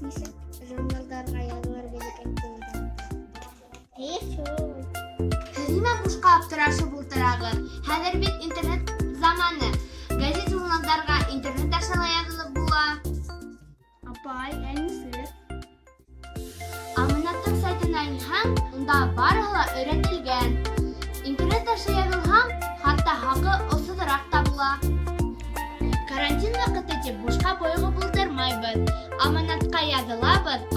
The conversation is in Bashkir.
Нисек журналдарға яҙылырбыҙ икән тип. Эйе шул. Һеҙ нимә бушҡа аптырашып ултырағыҙ? Хәҙер бит интернет заманы. Газет-журналдарға интернет аша ла яҙылып була. Апай, ә нисек? Аманаттың сайтына инһәң, унда барыһы ла өйрәтелгән. Интернет аша яҙылһаң, хатта хаҡы осһоҙораҡ та була. Карантин ваҡыты тип бушҡа бойоғоп ултырмайбыҙ. Аманатҡа яҙылабыҙ,